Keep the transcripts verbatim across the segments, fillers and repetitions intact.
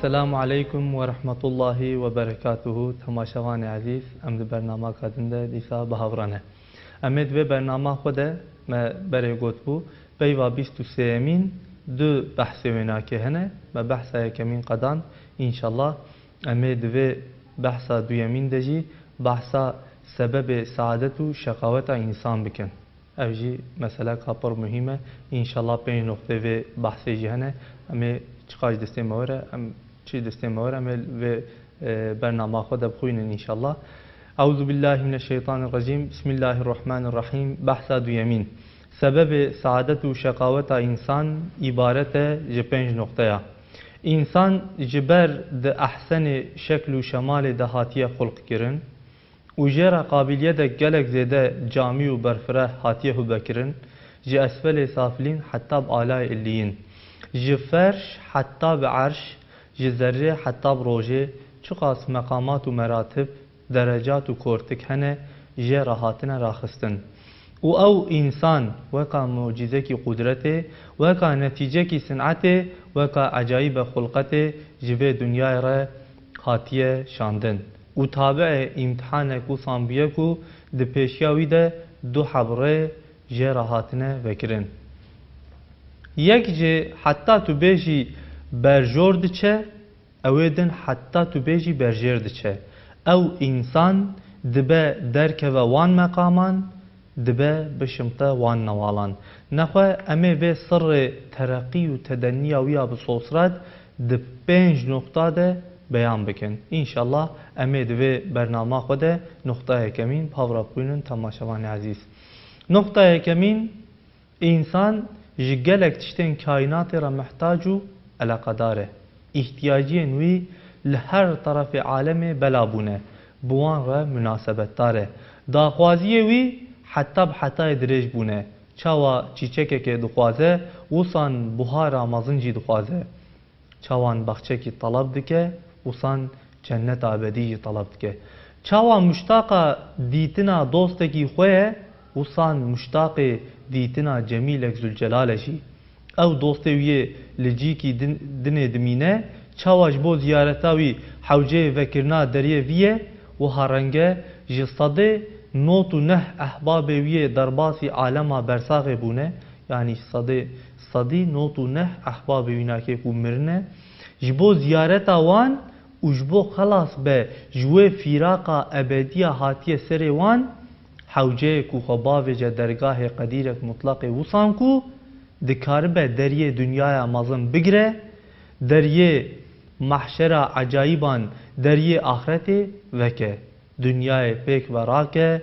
Selamu aleykum ve rahmetullahi ve berekatuhu. Temaşevanê ezîz, em di bernamaka din de dîsa bi hev re ne. Em ê di vê bernama xwe de me berê gotbû, peyva bîst û sêyemîn du behsê wênakê hene. Me behsa yekemîn qedan, înşallah em ê di vê behsa duyemîn de jî behsa sebebê saadet û şeqaweta însan bikin. Ev jî meseleka pir muhîm e. Înşallah pênc noqtê vê behsê jî hene. Em ê çiqaş destê me were, em çi destê me were, em ê vê, e, bernama xwe de bixwînin înşallah. Euzu billahi mineşşeytanirracîm. Bismillahirrahmanirrahîm. Behsa duyemîn. Sebebê saadet û şeqaweta însan îbaret e ji pênc noqteya. Însan ji ber di ehsenê şekl û şemalê de hatiye xulqkirin. Û jê re qabiliyetek gelek zêde camî û berfireh hatiye hûbekirin, ji esfelê safilîn heta bi alayê illiyîn, ji ferş heta bi erş, ji zerrê heta bi rojê, çiqas meqamat û meratib, derecat û kortik hene, jê re hatine raxistin. Û ew însan weka mucîzekî qudretê, weka netîcekî sinetê, weka ecayîbe xulqetê ji vê dinyayê re hatiye şandin. Û tabiê îmtihanek wisan bûye ku di pêşiya wî de du heb rê jê re hatine vekirin. Yek jê heta tu bêjî berjor diçe, ew ê din heta tu bêjî berjêr diçe. Ew însan dibe derkeve wan meqaman, dibe bişimte wan newalan. Nexwe em ê vê sirrê tereqî û tedenniya wî ya bi sosret di pênc noqta de beyan bikin. Înşallah em ê di vê bernama xwe de noqta yekemîn bi hev re bixwînin, temaşevanê ezîz. Noqta yekemîn, însan ji gelek tiştên kaînatê re mihtac û eleqedar e. Îhtiyaciyên wî li her terefê alemê bela bûne, bi wan re munasebetdar e. Daxwaziyê wî heta bi hetayê dirêj bûne. Çawa çîçekekê dixwaze, wisan buhara mezin jî dixwaze. Çawan baxçekî teleb dike, wisan cenneta ebedî jî teleb dike. Çawa muştaqa dîtina dostekî xwe ye, wisan muştaqê dîtina Cemîlek Zülcelal e jî. Ew dostê wî yê li cîkî din, dinê dimîne, çawa ji bo ziyareta wî hewceyê vekirina deriyê vî ye, wiha reng e, ji sedê nod û neh ehbabê wî yê derbasî alema bersaxê bûne, yanî sedê, sedî nod û neh ehbabê wînakê ku mirine, ji bo ziyareta wan û ji bo xelas be ji wê fîraqa ebediya hatiye serê wan, hewceyê ku xwe bavêje dergahê qedîrek mutlaqê wisan ku dikaribe deriyê dinyaya mezin bigire, deriyê mahşera ecayîban, deriyê axretê veke. Dinyayê pêk ve rake,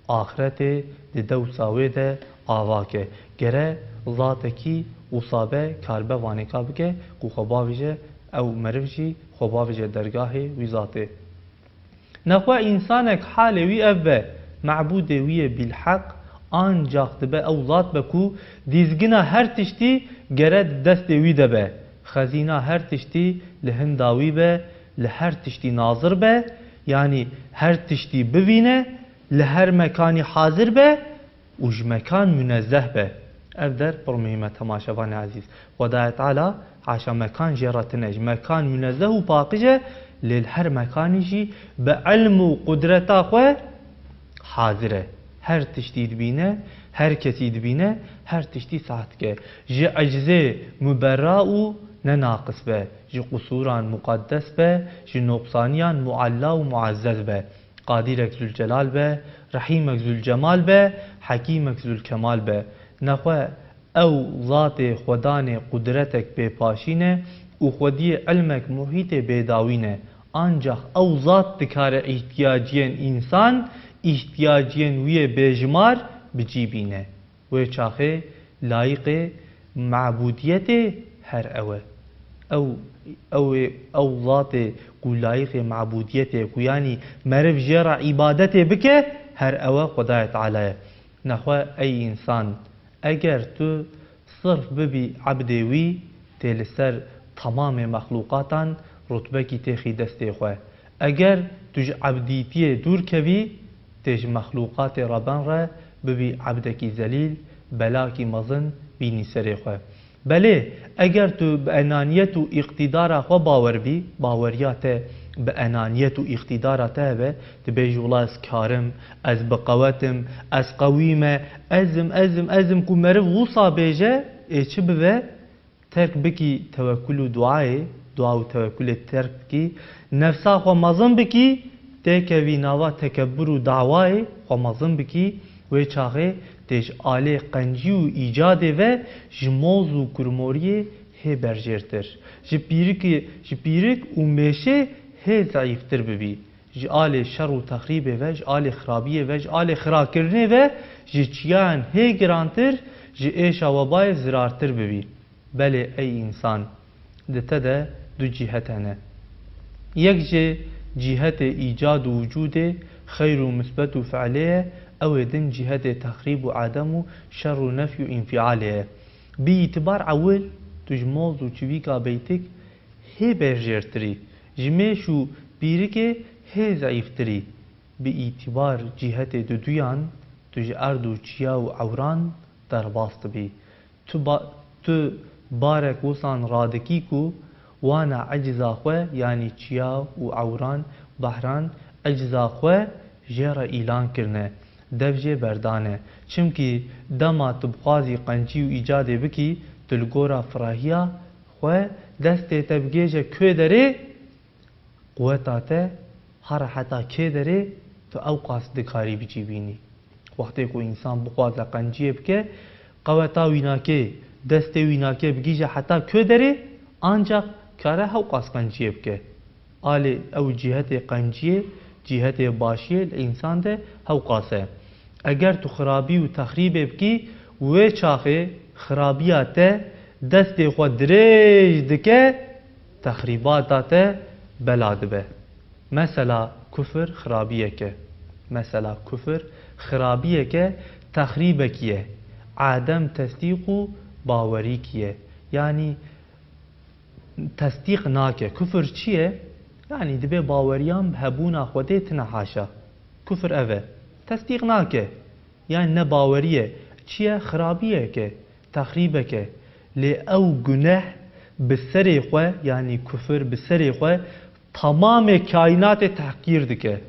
axretê di dewsa wê de ava ke. Gere zatekî wisa be, karibe vanêka bike ku xwe bavêje, ew meriv jî xwe bavêje dergahê wî zatê. Nexwe însanek halê wî ev be, mebûdê wî yê bîlheq, ancax dibe ew zat be ku dîzgina her tiştî gere di destê wî de be. Xezîna her tiştî li hinda wî be, li her tiştî nazir be, yanî her tiştî bivîne, li her mekanî hazir be û ji mekan munezzeh be. Ev der pir muhîm e, temaşevanê ezîz. Xwedayê Teala haşa mekan jê re tune, ji mekan munezzeh û paqij e, lê li her mekanî jî bi ilm û qudreta xwe hazir e. Her tiştî dibîne, her kesî dibîne, her tiştî sah dike. Ji ecizê muberra û ne naqis be, ji qusûran muqeddes be, ji noqsaniyan mualla û muezzez be. Qadîrek Zülcelal be, Rehîmek Zülcemal be, Hekîmek Zülkemal be. Nexwe ew zatê xwedanê qudretek bêpaşîn e û xwediyê ilmek muhîtê bêdawîn e. Ancax ew zat dikare îhtiyaciyên însan, îhtiyaciyên wî yê bêjimar bi cî bîne. Wê çaxê layiqê mebûdiyetê her ew e. Ew, ew ê, ew zatê ku layiqê mebûdiyetê, ku yanî meriv jê re îbadetê bike, her ew e Xwedayê Teala ye. Nexwe ey însan, eger tu sirf bibî ebdê wî, tê li ser temamê mexlûqatan rutbekî têxî destê xwe. Eger tu ji ebdîtiyê dûr kevî, tê ji mexlûqatê reben re bibî ebdekî zelîl, belakî mezin bînî serê xwe. Belê, eger tu bi enaniyet û îqtîdara xwe bawer bî, baweriya te bi enaniyet û îqtîdara te hebe, tu bêjî, wela ez kar im, ez bi qewet im, ez qewî me, ez im, ez im, ez im, ku meriv wisa bêje, ê çi bibe, terk bikî tewekul û duayê, dua û tewekulê terk bikî, nefsa xwe mezin bikî, têkevî nava tekebur û dawayê, xwe mezin bikî, wê çaxê tê ji alê qencî û îcadê ve ji moz û kurmoriyê hê berjêrtir, ji pîrikê, ji pîrik û mêşê hê zeîftir bibî. Ji alê şer û texrîbê ve, ji alê xirabiyê ve, ji alê xirakirinê ve, ji çiyan hê girantir, ji êşa webayê zirartir bibî. Belê ey însan, di te de du cîhet hene. Yek ji cîhetê îcad û wicûdê, xeyr û misbet û fe'lê ye, ew ê din cîhetê texrîb û edem û şer û nefy û înfialê ye. Bi îtibar ewil, tu ji moz û çivîka beytik hê berjêrtirî, ji mêş û pîrikê hê zeîftirî. Bi îtibar cîhetê duduyan, tu ji erd û çiya û ewran derbas dibî. Tu ba-, tu barek wisan radikî ku wana eciza xwe, yanî çiya û ewran, behran, eciza xwe jê re îlan kirine, dev jê berdane. Çimkî dema tu bixwazî qencî û îcadê bikî, tu li gora firahiya xwe destê te bigêje kê derê, quweta te here heta kê derê, tu ewqas dikarî bicî bînî. Wextê ku însan bixwaze qenciyê bike, qeweta wî nake, destê wî nake bigihîje heta kê derê, ancaq kare hewqas qenciyê bike. Alê ew cîhetê qenciyê, cîhetê başiyê li însan de hewqas e. Eger tu xirabî û texrîbê bikî, wê çaxê xirabiya te destê xwe dirêj dike, texrîbata te bela dibe. Mesela kufir xirabiyek e. Mesela kufir xirabiyek e, texrîbekî ye. Adem tesdîq û bawerîkî ye. Yanî tesdîq nake. Kufir çi ye? Yanî dibe baweriyan bi hebûna Xwedê tine haşa. Kufir ev e. Tesdîq nake. Yanî ne bawerî ye. Çi ye? Xirabiyek e. Texrîbek e. Lê ew guneh bi serê xwe, yanî kufir bi serê xwe temamê kaînatê tehqîr dike.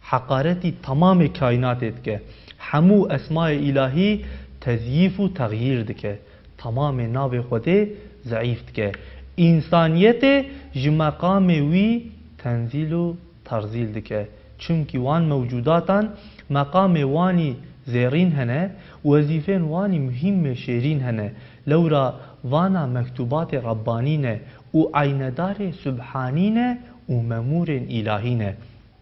Heqaretî temamê kaînatê dike. Hemû esmayê îlahî tezyîf û texyîr dike. Temamê navê Xwedê zeîf dike. Însaniyetê ji meqamê wî tenzîl û terzîl dike. Çimkî wan mewcûdatan meqamê wanî zêrîn hene, wezîfên wanî muhîmê şêrîn hene. Lewra vana mektûbatê Rebbanî ne û eynedarê Subhanî ne û memûrên îlahî ne.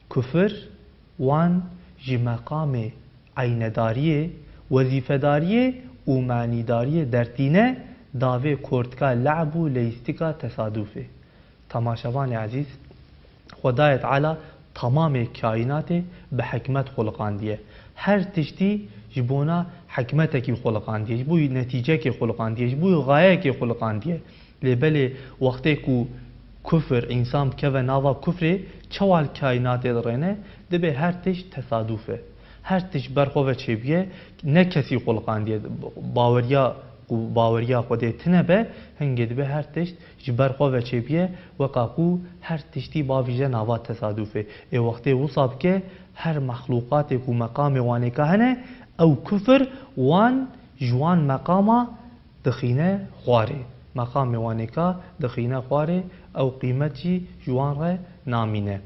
Kufir wan ji meqamê eynedariyê, wezîfedariyê û manîdariyê dertîne, davê kortika le'b û leyîstika tesadufê. Temaşevanê ezîz, Xwedayê Teala temamê kaînatê bi hikmet xuliqandiye. Her tiştî ji bona hikmetekî xuliqandiye, ji bo netîcekê xuliqandiye, ji bo gayeyekê xuliqandiye. Lê belê wextê ku kufir, însan bikeve nava kufrê, çawa li kaînatê dirêne, dibê her tişt tesaduf e. Her tişt ber xwe ve çêbûye, ne kesî xuliqandiye. Baweriya ku baweriya Xwedê tine be, hingê dibe her tişt ji ber xwe ve çêbûye, weka ku her tiştî bavêje nava tesadufê. Ê wextê wisa bike, her mexlûqatê ku meqamê wanêka hene, ew kufir wan ji wan meqama dixîne xwarê. Meqamê wanêka dixîne xwarê, ew qîmet jî ji wan re namîne.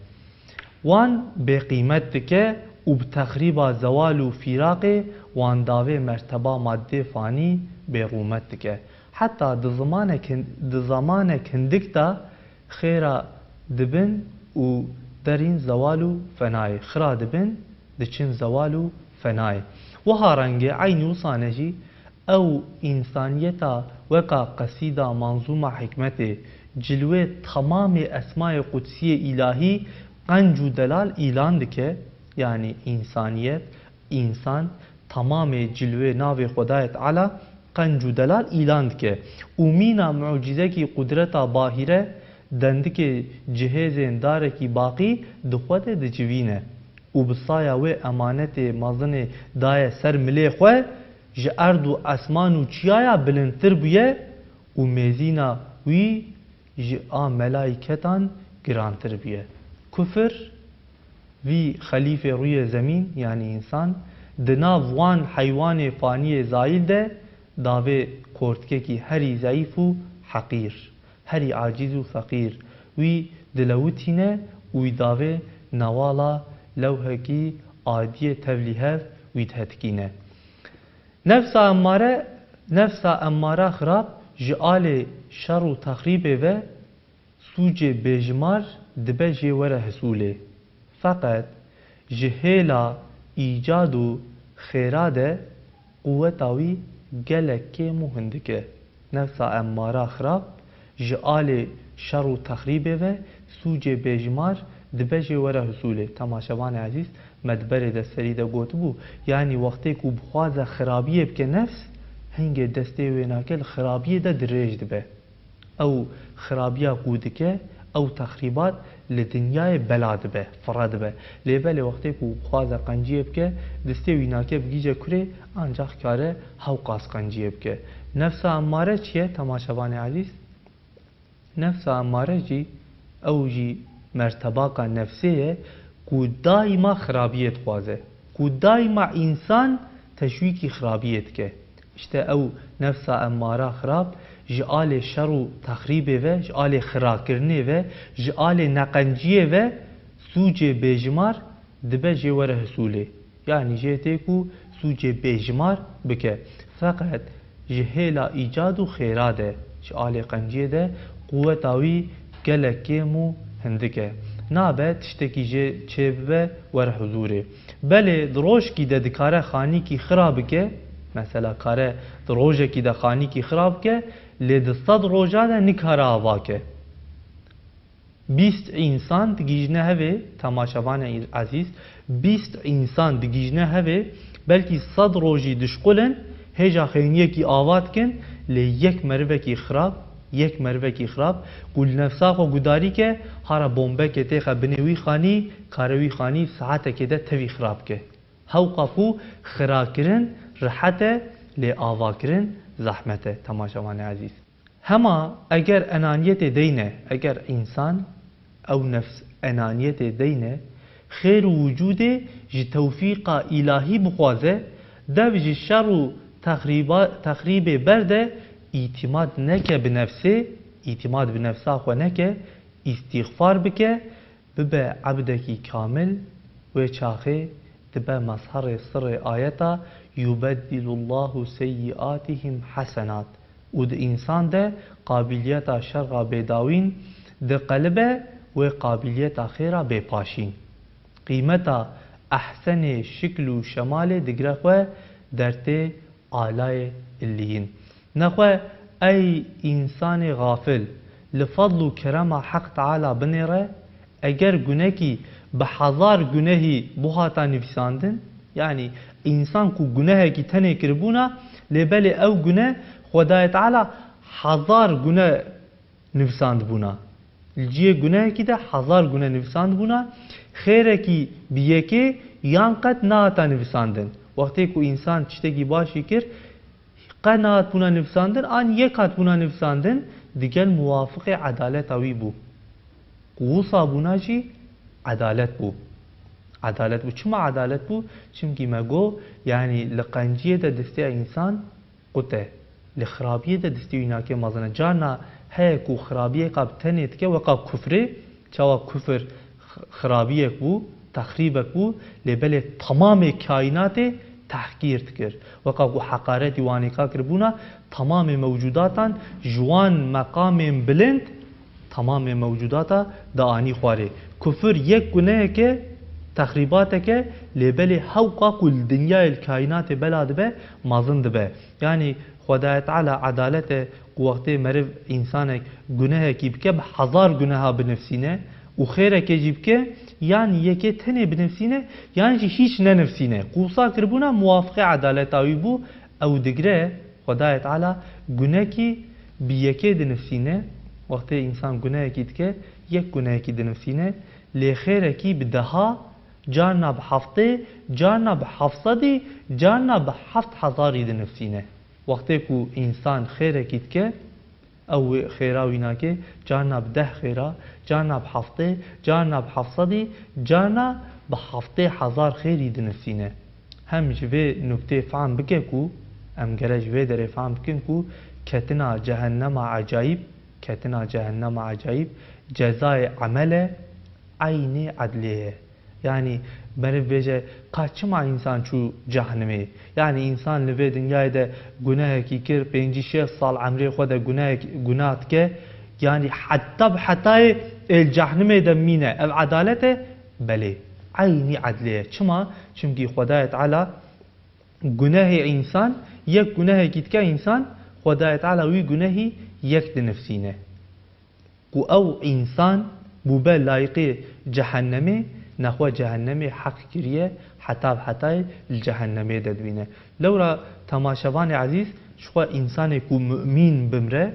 Wan bêqîmet dike û bi texrîba zewal û fîraqê wan davê merteba maddê fanî bêrûmet dike. Heta di zimanek hin-, di zemanek hindik de xêra dibin û derîn zewal û fenayê. Xira dibin, diçin zewal û fenayê. Wiha rengê eynî wisane jî ew însaniyeta weka qesîda manzûma hikmetê, cilwê temamê esmayê qudsiyê îlahî qenc û delal îlan dike, yanî însaniyet, însan, temamê cilwê navê Xwedayê Teala qenc û delal îlan dike û mîna mucîzekî qudreta bahîre dendikê cihêzên darekî baqî di xwe de dicivîne û bi saya wê emanetê mezinê daye ser milê xwe, ji erd û esman û çiyaya bilindtir bûye û mêzîna wî ji a melaîketan girantir bûye. Kufir, vî xelîfê rûyê zemîn, yanî însan, di nav wan heywanê faniyê zayîl de davê qortikekî herî zeîf û heqîr, herî acîz û feqîr wî dilewitîne û wî davê newala lewhekî adiyê tevlî hev wî dihetikîne. Nefsa emmare, nefsa emmara xirab ji alê şer û texrîbê ve sûcê bêjimar dibe jê were hisûlê. Feqet ji hêla îcad û xêra de quweta wî gelek kêm û hindik e. Nefsa emmara xirab ji alê şer û texrîbê ve sûcê bêjimar dibe jê were hisûlê. Temaşevanê ezîz, me di berê de serî de gotibû, yanî wextê ku bixwaze xirabiyê bike nefs, hingê destê wê nake, li xirabiyê de dirêj dibe. Ew xirabiya ku dike, ew texrîbat li dinyayê bela dibe, fire dibe. Lê belê wextê ku bixwaze qenciyê bike, destê wî nake bigihîje kurê, ancax kare hewqas qenciyê bike. Nefsa emmare çi ye, temaşevanê ezîz? Nefsa emmare jî, ew jî mertebaka nefsê ye ku daîma xirabiyê dixwaze, ku daîma însan teşwîkî xirabiyê dike. Îşte ew nefsa emmara xirab ji alê şer û texrîbê ve, ji alê xirakirinê ve, ji alê neqenciyê ve sûcê bêjimar dibe jê were hisûlê. Yanî jê tê ku sûcê bêjimar bike. Feqet ji hêla îcad û xêra de, ji alê qenciyê de quweta wî gelek kêm û hindik e. Nabe tiştekî jê çêbibe were huzûrê. Belê di rojkî de dikare xanîkî xira bike, mesela kare di rojekî de xanîkî xira bike, lê di sed roja de nikare ava ke. Bîst însan digihîjne hevê, temaşevanê ezîz, bîst însan digihîjne hevê, belkî sed rojî dişqulin, hêja xeyniyekî ava dikin, lê yek merivekî xirab, yek merivekî xirab, ku li nefsa xwe gudarî ke, hara bombekê têxe binê wî xanî, kare wî xanî saetekê de tevî xirab ke. Hewqa ku xirakirin rihet e, lê avakirin zehmet e, temaşevanê ezîz. Hema eger enaniyetê deyne, eger însan, ew nefs enaniyetê deyne, xêr û wicûdê ji tewfîqa îlahî bixwaze, dev ji şer û texrîba-, texrîbê berde, îtîmad neke bi nefsê, îtîmad bi nefsa xwe neke, îstîxfar bike, bibe ebdekî kamil, wê çaxê dibe mezherê sirrê ayeta "Yubeddilullahu seyyiatihim hasenat" û di însan de qabiliyeta şerxa bêdawîn diqelibe, wê qabiliyeta xêra bê paşîn. Qîmeta ehsenê şikl û şemalê digire xwe dertê alayê illiyîn. Nexwe ey însanê xafil, li fadl û kerema Heq Teala binêre, eger gunekî bi hezar gunehî buhata nivîsandin, yanî însan ku gunehekî tenê kiribûna, lê belê ew guneh Xwedayê Teala hezar guneh nivîsandibûna. Li cihê gunehekî de hezar guneh nivîsandibûna, xêrekî bi yekê yan qet nehata nivîsandin. Wextê ku însan tiştekî başî kir, qe nehatbûna nivîsandin, an yek hatbûna nivîsandin, digel muwafiqê edaleta wî bû. Ku wisa bûna jî edalet bû. Edalet bû. Çima edalet bû? Çimkî me got, yanî li qenciyê de destê însan qut e. Li xirabiyê de destê wî nake mezin e. Carna heye ku xirabiyeka bi tenê dike, weka kufrê, çawa kufir x-, xirabiyek bû, texrîbek bû, lê belê temamê kaînatê tehqîr dikir. Weka ku heqaretî wanêka kiribûna, temamê mewcûdatan ji wan meqamên bilind, temamê mewcûdata dianî xwarê. Kufir yek guneheke, texrîbateke, lê belê hewqa ku li dinyayê, li kaînatê bela dibe, mezin dibe. Yanî Xwedayê Teala edalet e ku wextê meriv, însanek gunehekî bike, bi hezar guneha binivsîne û xêrekê jî bike, yan yekê tenê binivsîne, yan jî hîç nenivsîne. Ku wisa kiribûna muwafiqê edaleta wî bû, ew digire Xwedayê Teala gunekî bi yekê dinivsîne, wextê însan gunehekî dike, yek gunehekî dinivsîne, lê xêrekî bi deha, carna bi heftê, carna bi heft sedî, carna bi heft hezarî dinivsîne. Wextê ku însan xêrekî dike, Ew wê xêra wî nake, carna bi deh xêra, carna bi heftê, carna bi heft sedî, carna bi heftê hezar xêrî dinivîsîne. Hem ji vê nuktê fehm bike ku, em gere ji vê derê fehm bikin ku ketina cehennema ecayîb, ketina cehennema ecayîb cezayê emel e, eynî edlê ye. Yanî meriv bêje, ka çima însan çû cehnimê? Yanî însan li vê dinyayê de gunehekî kir, pêncî şêst sal emrê xwe de gunehek, gunah dike, yanî heta bi hetayê ê li cehnimê de mîne. Ev edalet e? Belê. Eynî edlê ye. Çima? Çimkî Xwedayê Teala gunehê însan, yek gunehekî dike însan, Xwedayê Teala wî gunehî yek dinivîsîne. Ku ew însan bûbe layiqê cehennemê, nexwe cehennemê heq kiriye, heta bi hetayê li cehennemê de dibîne. Lewra temaşevanê ezîz, ji xwe însanê ku mumîn bimre,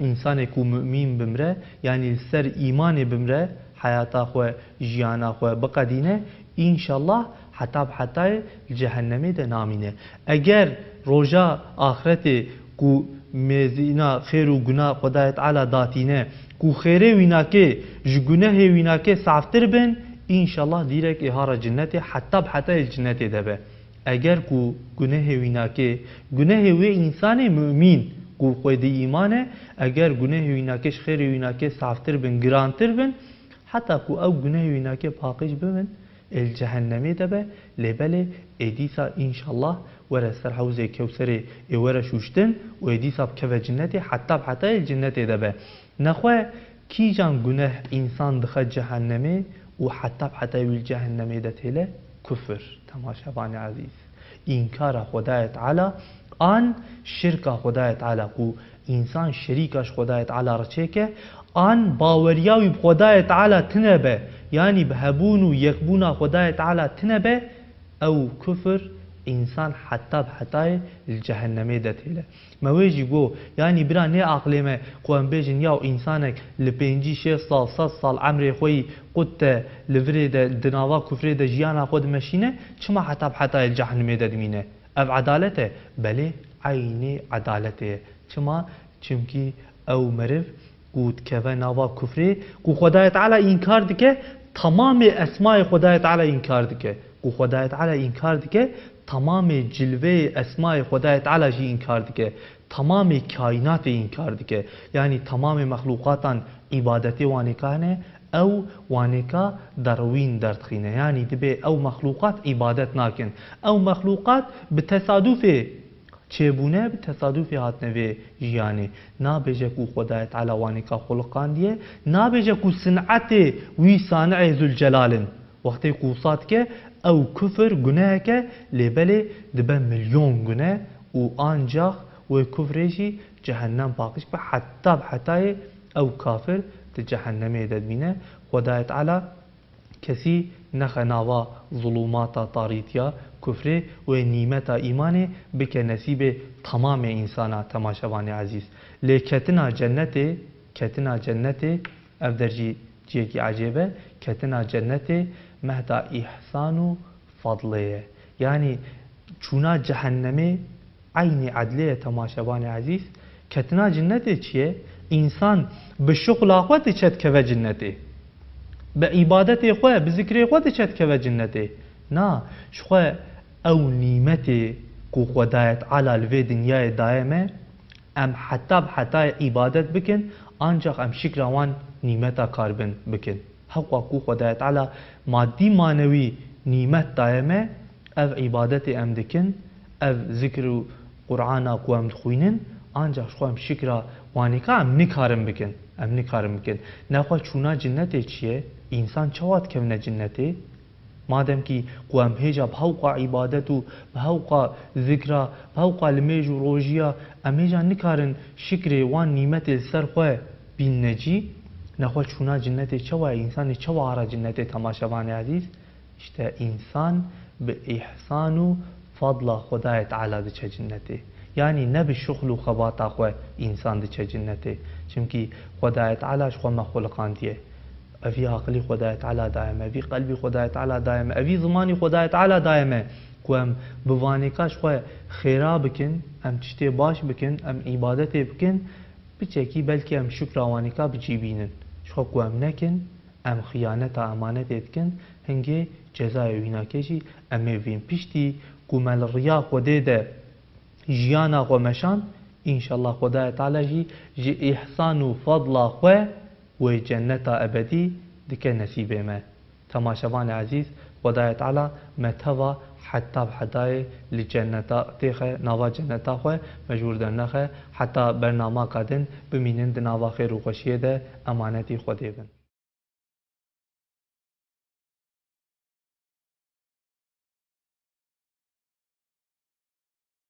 însanê ku mumîn bimre, yanî li ser îmanê bimre, heyata xwe, jiyana xwe biqedîne, înşallah heta bi hetayê li cehennemê de namîne. Eger roja axretê ku mêzîna xêr û guna Xwedayê Teala datîne, ku xêrê wî nake ji gunehê wî nake saftir bin, înşallah dîrek ê hara cinnetê heta bi hetayê li cinnetê de be. Eger ku gunehê wî nake, gunehê wê însanê mumîn ku xwedî îman e, eger gunehê wî nake ji xêrê wî nake saftir bin, girantir bin, heta ku ew gunehê wî nake paqij bibin, ê li cehennemê de be, lê belê ê dîsa înşallah were ser hewzê Kewserê ê were şûştin û ê dîsa bikeve cinnetê, heta bi hetayê li cinnetê de be. Nexwe kîjan guneh însan dixe cehennemê û heta bi hetayê wî li cehennemê de têle? Kufir, temaşevanê ezîz. Înkara Xwedayê Teala an şirka Xwedayê Teala ku însan şerîka ji Xwedayê Teala re çêke, an baweriya wî bi Xwedayê Teala tine be, yanî bi hebûn û yekbûna Xwedayê Teala tine be, ew kufir însan heta bi hetayê li cehennemê de têle. Me wê jî got, yanî bira nê aqilê me ku em bêjin yaw însanek li pêncî, şêst sal, sed sal emrê xwe yî qut de li virê de, di nava kufrê de jiyana xwe dimeşîne, çima heta bi hetayê li cehennemê de dimîne? Ev edalet e? Belê, eynî edaletê ye. Çima? Çimkî ew meriv ku dikeve nava kufrê, ku Xwedayê Teala înkar dike, temamê esmayê Xwedayê Teala înkar dike. Ku Xwedayê Teala înkar dike, temamê cilveyê esmayê Xwedayê Teala jî înkar dike. Temamê kaînatê înkar dike. Yanî temamê mexlûqatan îbadetê wanêka hene, ew wanêka derwîn derdixîne. Yanî dibê ew mexlûqat îbadet nakin. Ew mexlûqat bi tesadufê çêbûne, bi tesadufê hatine vê jiyanê. Nabêje ku Xwedayê Teala wanêka xuliqandiye, nabêje ku sinetê wî sani'ê Zülcelal in. Wextê ku wisa dike, ew kufir guneheke, lê belê dibe milyon guneh û ancax wê kufrê jî cehennem paqij be, heta bi hetayê ew kafir di cehennemê de dimîne. Xwedayê Teala kesî nexe nava zulûmata tarîtiya kufrê wê nîmeta îmanê bike nesîbê temamê însana, temaşevanê ezîz. Lê ketina cennetê, ketina cennetê, ev der jî cihekî ecêb e, ketina cennetê mehda îhsan û fadlê ye. Yanî çûna cehennemê eynî edlê ye, temaşevanê ezîz. Ketina cinnetê çi ye? Însan bi şixula xwe diçe dikeve cinnetê. Bi îbadetê xwe, bi zikrê xwe diçe dikeve cinnetê. Na, ji xwe ew nîmetê ku Xwedayê Teala li vê dinyayê daye me, em heta bi hetayê îbadet bikin, ancax em şikra wan nîmeta karibin bikin. Hewqa ku Xwedayê Teala madî manewî nîmet daye me, ev îbadetê em dikin, ev zikr û Qur'ana ku em dixwînin, ancax ji xwe em şikra wanêka em nikarin bikin. Em nikarin bikin. Nexwe çûna cinnetê çi ye? Însan çawa dikevine cinnetê? Mademkî ku em hêja bi hewqa îbadet û bi hewqa zikra, bi hewqa limêj û rojiya, em hêja nikarin şikrê wan nîmetê li ser xwe bînne cî, nexwe çûna cinnetê çawa ye? Însanê çawa ara cinnetê, temaşevanê ezîz? Îşte însan bi îhsan û fadla Xwedayê Teala diçe cinnetê. Yanî ne bi şuxl û xebata xwe însan diçe cinnetê. Çimkî Xwedayê Teala ji xwe me xuliqandiye. Evî aqilî Xwedayê Teala daye me, evî qelbî Xwedayê Teala daye me, evî zimanî Xwedayê Teala daye me ku em bi vanêka ji xwe xêra bikin, em tiştê baş bikin, em îbadetê bikin, Piçekî belkî em şukra wanîka bi cî bînin. Ji xwe ku em nekin, em xiyaneta emanetê dikin, hingê cezayê wînakê jî em ê vîn. Piştî ku me li riya Xwedê de jiyana xwe meşand, înşallah Xwedayê Teala jî ji îhsan û fadla xwe wê cenneta ebedî dike nesîbê me. Temaşevanê ezîz, Xwedayê Teala me teva heta bi hetayê li cenneta têxe, nava cenneta xwe me ji wir dernexe, heta bernamaka din bimînin di nava xêr û xweşiyê de emanetî Xwedê bin.